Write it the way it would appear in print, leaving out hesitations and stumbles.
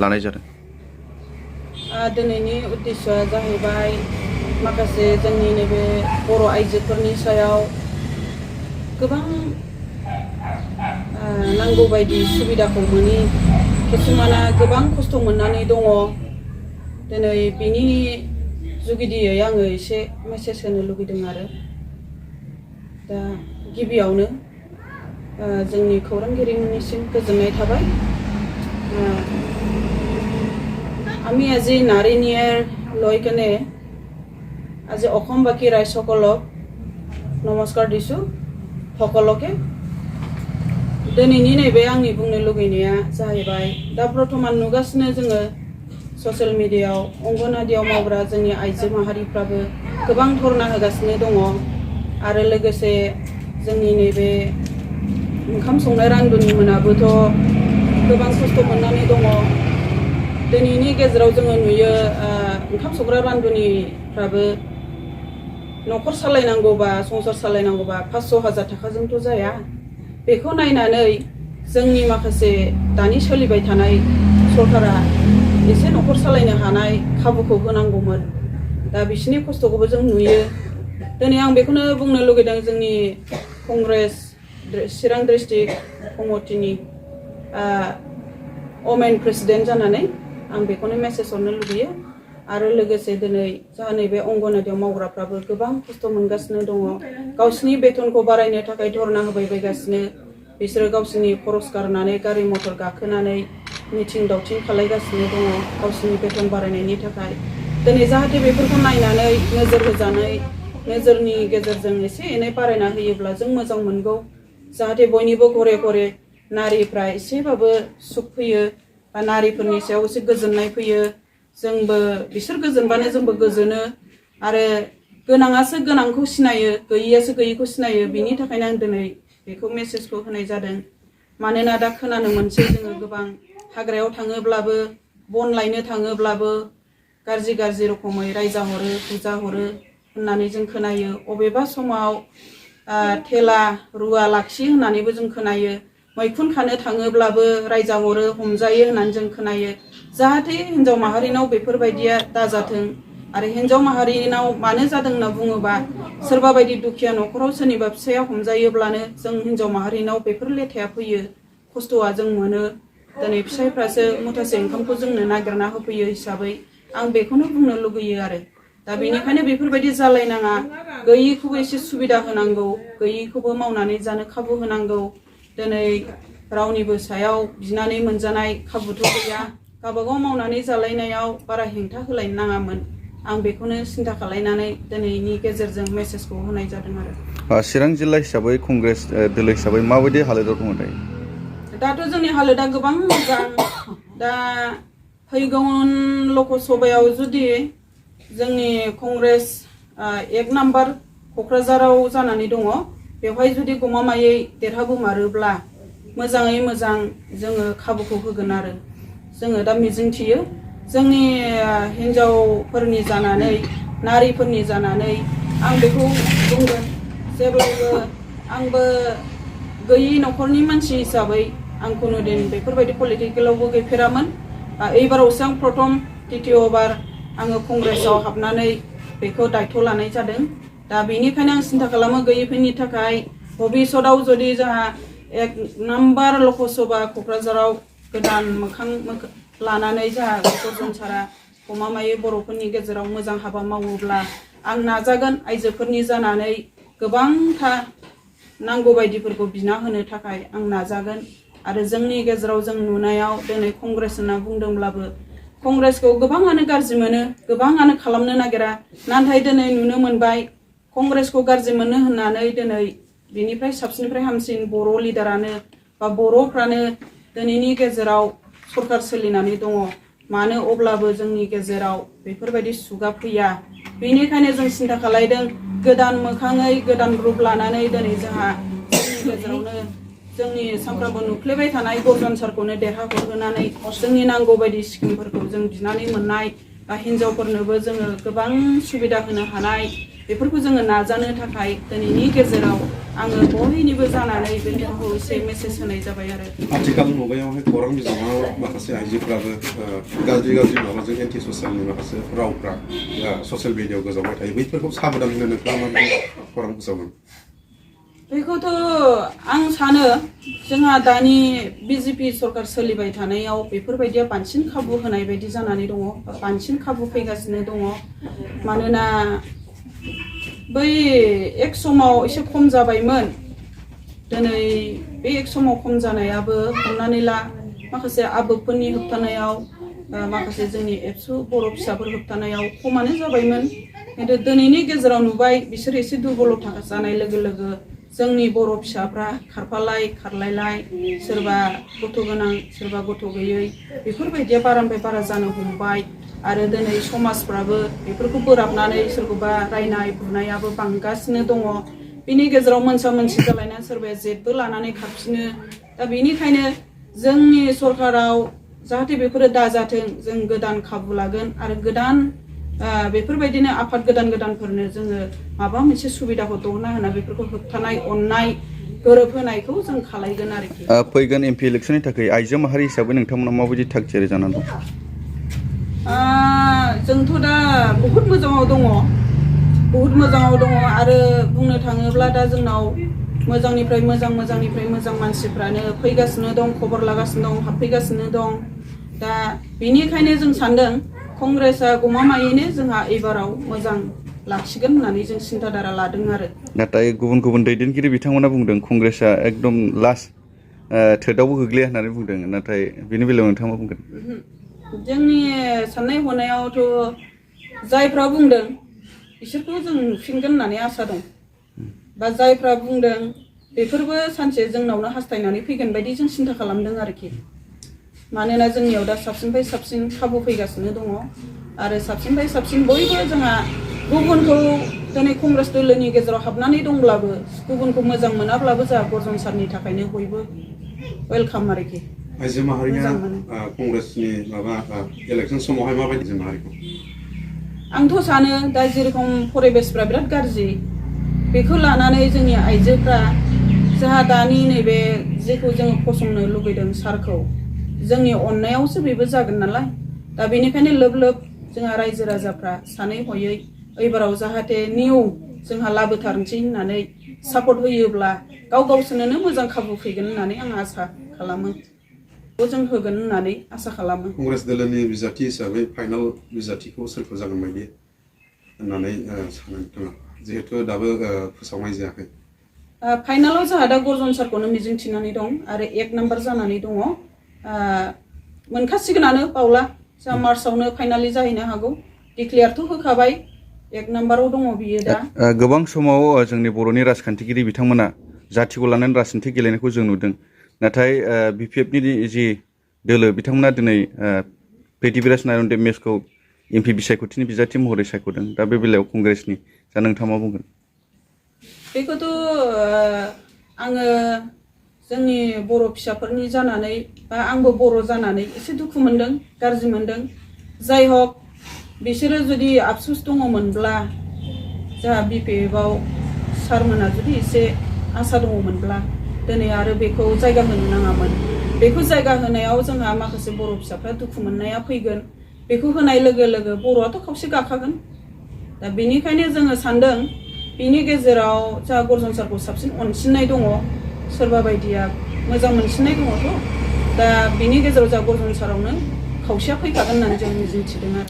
लानाय जादों? दिनैनि उद्देश्यआ जाहैबाय माखासे जोंनि नैबे बर' आइजोफोरनि सायाव गोबां नांगौ बायदि सुबिदाखौ मोनि किसुमाना गोबां खस्थ' मोननानै दङ। दिनै बिनि जुगिदियै आङो एसे मेसेज होनो लुगैदों आरो दा गिबियावनो जोंनि खौरांगिरिमोननिसिम गोजोननाय थाबाय। আমি আজি নাৰী ন্যায়ৰ লৈ কেনে আজি অসমবাসী ৰাইজসকলক নমস্কাৰ দিছোঁ সকলোকে। दिनैनि नैबे आंनि बुंनो लुगैनाया जाहैबाय दा बर्थमान नुगासिनो जोङो ससियेल मिडियायाव अंगनवादियाव मावग्रा जोंनि आइजो माहारिफ्राबो गोबां धरना होगासिनो दङ आरो लोगोसे जोंनि नैबे ओंखाम संनाय रांदुनि मोनाबोथ' गोबां खस्थ' मोननानै दङ। दिनैनि गेजेराव जोङो नुयो ओंखाम संग्रा रांदुनिफ्राबो न'खर सालायनांगौबा संसार सालायनांगौबा 500,000 थाखाजोंथ' जाया। बेखौ नायनानै जोंनि माखासे दानि सोलिबाय थानाय सरकारा एसे न'खर सालायनो हानाय खाबुखौ होनांगौमोन। दा बिसिनि खस्थ'खौबो जों नुयो। दिनै आं बेखौनो बुंनो लुगैदों जोंनि कंग्रेस चिरां डिस्ट्रिक्ट कमिटिनि वमेन प्रेसिडेन्ट जानानै आं बेखौनो मेसेज हरनो लुगैयो आरो लोगोसे दिनै जोंहा नैबे अंगनवादियाव मावग्राफ्राबो गोबां खस्थ' मोनगासिनो दङ। गावसिनि बेथनखौ बारायनो थाखाय धरना होबाय बायगासिनो। बिसोरो गावसिनि खरस गारनानै गारि मटर गाखोनानै मिथिं दावथिं खालायगासिनो दङ गावसिनि बेथन बारायनायनि थाखाय। दिनै जाहाथे बेफोरखौ नायनानै नोजोर होजानाय नोजोरनि गेजेरजों एसे एनै बारायना होयोब्ला जों मोजां मोनगौ। जाहाथे बयनिबो घरे घरे नारिफ्रा एसेबाबो सुख फैयो बा नारिफोरनि सायाव एसे गोजोननाय फैयो। जोंबो बिसोर गोजोनबानो जोंबो गोजोनो आरो गोनाङासो गोनांखौ सिनायो गैयैयासो गैयैखौ सिनायो। बिनि थाखायनो आं दिनै बेखौ मेसेजखौ होनाय जादों। मानोना दा खोनानो मोनसै जोङो गोबां हाग्रायाव थाङोब्लाबो बन लायनो थाङोब्लाबो गाज्रि गाज्रि रोखोमै रायजाहरो बुजाहरो होननानै जों खोनायो। अबेबा समाव थेला रुवा लाखि होननानैबो जों खोनायो। मैखुन खानो थाङोब्लाबो रायजाहरो हमजायो होननानै जों खोनायो। जाहाथे हिन्जाव माहारिनाव बेफोरबायदिया दाजाथों आरो हिन्जाव माहारिनाव मानो जादों होनना बुङोबा सोरबा बायदि दुखिया न'खराव सोरनिबा फिसाया हमजायोब्लानो जों हिन्जाव माहारिनाव बेफोर लेथाया फैयो, खस्थ'आ जों मोनो। दिनै फिसायफ्रासो मुथासे ओंखामखौ जोंनो नागिरना होफैयो हिसाबै आं बेखौनो बुंनो लुगैयो आरो दा बेनिखायनो बेफोरबायदि जालायनाङा। गैयैखौबो एसे सुबिदा होनांगौ, गैयैखौबो मावनानै जानो खाबु होनांगौ। दिनै रावनिबो सायाव बिनानै मोनजानाय खाबुथ' गैया। गावबागाव मावनानै जालायनायाव बारा हेंथा होलायनो नाङामोन। आं बेखौनो सिन्था खालायनानै दिनैनि गेजेरजों मेसेजखौ होनाय जादों आरो। चिरां जिल्ला हिसाबै कंग्रेस दोलो हिसाबै माबायदि हालोदाव दङ दायो? दाथ' जोंनि हालोदा गोबां मोजां। दा फैगौन लकसभायाव जुदि जोंनि कंग्रेस 1 नाम्बार क'क्राझाराव जानानै दङ, बेवहाय जुदि गमामायै देरहाबोमारोब्ला मोजाङै मोजां जोङो खाबुखौ होगोन आरो जोङो दा मिजिंथियो। जोंनि हिन्जावफोरनि जानानै नारिफोरनि जानानै आं बेखौ बुंगोन जेब्लायबो आंबो गैयि न'खरनि मानसि हिसाबै आं खुनुदिन बेफोरबायदि पलिटिकेलावबो गैफेरामोन। एबारावसो आं प्रथम द्वितीयबार आङो कंग्रेसाव हाबनानै बेखौ दायथ' लानाय जादों। दा बेनिखायनो आं सिन्था खालामो गैयैफोरनि थाखाय भबिष्यतआव जुदि जोंहा 1 नाम्बार लकसभा क'क्राझाराव गोदान मोखां लानानै जोंहा गौतम सारा गमामायै बर'फोरनि गेजेराव मोजां हाबा मावोब्ला आं नाजागोन आइजोफोरनि जानानै गोबांथा नांगौ बायदिफोरखौ बिना होनो थाखाय आं नाजागोन। आरो जोंनि गेजेराव जों नुनायाव दिनै कंग्रेस होनना बुंदोंब्लाबो कंग्रेसखौ गोबाङानो गाज्रि मोनो, गोबाङानो खालामनो नागिरा। नाथाय दिनै नुनो मोनबाय कंग्रेसखौ गाज्रि मोनो होननानै दिनै बिनिफ्राय साबसिननिफ्राय हामसिन बर' लिडारानो बा बर'फ्रानो दिनैनि गेजेराव सरकार सोलिनानै दङ। मानो अब्लाबो जोंनि गेजेराव बेफोरबायदि सुगा फैया। बेनिखायनो जों सिन्था खालायदों गोदान मोखाङै गोदान रुप लानानै दिनै जोंहा जोंनि गेजेरावनो जोंनि सानफ्रामबो नुफ्लेबाय थानाय गौतम सारखौनो देरहाहरहोनानै जोंनि नांगौ बायदि स्किमफोरखौ जों बिनानै मोननाय बा हिन्जावफोरनोबो जोङो गोबां सुबिदा होनो हानाय बेफोरखौ जोङो नाजानो थाखाय दिनैनि गेजेराव आङो बयनिबो जानानै बे खोथाखौ एसे मेसेज होनाय जाबाय आरो आथिखाल मुगायावहाय खौरां बिजोङाव माखासे आइजोफ्राबो गाज्रि माबाजों एन्टि ससियेलनि माखासे रावफ्रा ससियेल मिडियायाव गोजावबाय थायो बैफोरखौ साबधान होनो नोंथाङा माबायदि खौरां फोसावगोन बेखौथ' आं सानो जोंहा दानि बिजेपि सरकार सोलिबाय थानायाव बेफोरबायदिया बांसिन खाबु होनाय बायदि जानानै दङ बांसिन खाबु फैगासिनो दङ मानोना बै एक समाव एसे खम जाबायमोन दिनै बे एक समाव खम जानायाबो हमनानै ला माखासे आबोबफोरनि होबथानायाव माखासे जोंनि एबसु बर' फिसाफोर होबथानायाव खमानो जाबायमोन खिन्थु दिनैनि गेजेराव नुबाय बिसोर एसे दुरबलथा जानाय लोगो लोगो जोंनि बर' फिसाफ्रा खारफालाय खारलायलाय सोरबा गथ' गोनां सोरबा गथ' गैयै बेफोरबायदिया बारानिफ्राय बारा जानो हमबाय आरो दिनै समाजफ्राबो बेफोरखौ बोराबनानै सोरखौबा रायनाय बुनायाबो बांगासिनो दङ बिनि गेजेराव मोनसा मोनसि जालायना सोरबाया जेटबो लानानै खारफिनो दा बेनिखायनो जोंनि सरकाराव जाहाथे बेफोरो दाजाथों जों गोदान खाबु लागोन आरो गोदान बेफोरबायदिनो आफाद गोदानफोरनो जोङो माबा मोनसे सुबिदाखौ दहना होना बेफोरखौ होबथानाय अननाय गोरोबहोनायखौ जों खालायगोन आरोखि फैगोन एमपि इलेक्सननि थाखाय आइजो माहारि हिसाबै नोंथांमोना माबायदि थागथियारि जानानै दं जोंथ' दा बहुद मोजाङाव दङ आरो बुंनो थाङोब्ला दा जोंनाव मोजांनिफ्राय मोजां मानसिफ्रानो फैगासिनो दं खबर लागासिनो दं हाबफैगासिनो दं दा बेनिखायनो जों सानदों कंग्रेसआ गमामायैनो जोंहा एबाराव मोजां लाखिगोन होननानै जों सिन्थाधारा लादों आरो नाथाय गुबुन दैदेनगिरि बिथांमोना बुंदों कंग्रेसआ एकदम लास्ट थोदावबो गोग्लैया होननानै बुंदों नाथाय बेनि बेलायाव नोंथाङा मा बुंगोन जोंनि साननाय हनायावथ' जायफ्रा बुंदों बिसोरखौ जों नुफिनगोन होननानै आसा दं बा जायफ्रा बुंदों बेफोरबो सानसे जोंनावनो हास्थायनानै फैगोन बायदि जों सिन्था खालामदों आरोखि मानोना जोंनियाव दा साबसिननिफ्राय साबसिन खाबु फैगासिनो दङ आरो साबसिननिफ्राय साबसिन बयबो जोंहा गुबुनखौ दिनै कंग्रेस दोलोनि गेजेराव हाबनानै दंब्लाबो गुबुनखौ मोजां मोनाब्लाबो जोंहा गर्जन सारनि थाखायनो बयबो वेलकाम आरोखि आइजो माहारिया कंग्रेसनि इलेक्सन समावहाय माबायदि आइजो माहारिखौ आंथ' सानो दा जेरेखम परिबेसफ्रा बिराद गाज्रि बेखौ लानानै जोंनि आइजोफ्रा जोंहा दानि नैबे जेखौ जोङो फसंनो लुबैदों सारखौ जोंनि अननायावसो बेबो जागोन नालाय दा बेनिखायनो लोब जोंहा रायजो राजाफ्रा सानै हयै एबाराव जाहाथे निउ जोंहा लाबोथारनोसै होननानै सापर्ट होयोब्ला गावसोरनो मोजां खाबु फैगोन होननानै आं आसा खालामो जों होगोन होननानै आसा खालामो कंग्रेस दोलोनि बिजाथि हिसाबै फाइनाल बिजाथिखौ सोरखौ जागोन बायदि होननानै सानो नोंथाङा जिहेतु दाबो फोसावनाय जायाखै फाइनालाव जोंहा दा गर्जन सारखौनो मिजिंथिनानै दं आरो 1 नाम्बार जानानै दङ मोनखासिगोनानो बावला जोंहा मार्चआवनो फाइनालि जाहैनो हागौ डिक्लेयारथ' होखाबाय 1 नाम्बाराव दङ बियो दा गोबां समाव जोंनि बर'नि राजखान्थिगिरि बिथांमोना जाथिखौ लानानै राजखान्थि गेलेनायखौ जों नुदों नाथाय बिपिएफनि जि दोलो बिथांमोना दिनै प्रिथिबिराज नारायण देब मेसखौ एमपि बिसायख'थिनि बिजाथि महरै सायख'दों दा बे बेलायाव कंग्रेसनि दा नोंथाङा मा बुंगोन बेखौथ' आङो जोंनि बर' फिसाफोरनि जानानै बा आंबो बर' जानानै एसे दुखु मोनदों गाज्रि मोनदों जाय हक बिसोरो जुदि आफसुस दङमोनब्ला जोंहा बिपिएफआव सारमोना जुदि एसे आसा दङमोनब्ला दिनै आरो बेखौ जायगा होनो नाङामोन बेखौ जायगा होनायाव जोंहा माखासे बर' फिसाफ्रा दुखु मोननाया फैगोन बेखौ होनाय लोगो लोगो बर'आथ' खावसे गाखागोन दा बेनिखायनो जोङो सानदों बिनि गेजेराव जोंहा गर्जन सारखौ साबसिन अनसिननाय दङ सोरबा बायदिया मोजां मोनसिननाय दङथ' दा बिनि गेजेराव जोंहा गर्जन सारावनो खावसेया फैखागोन होननानै जों मिजिंथिदों आरो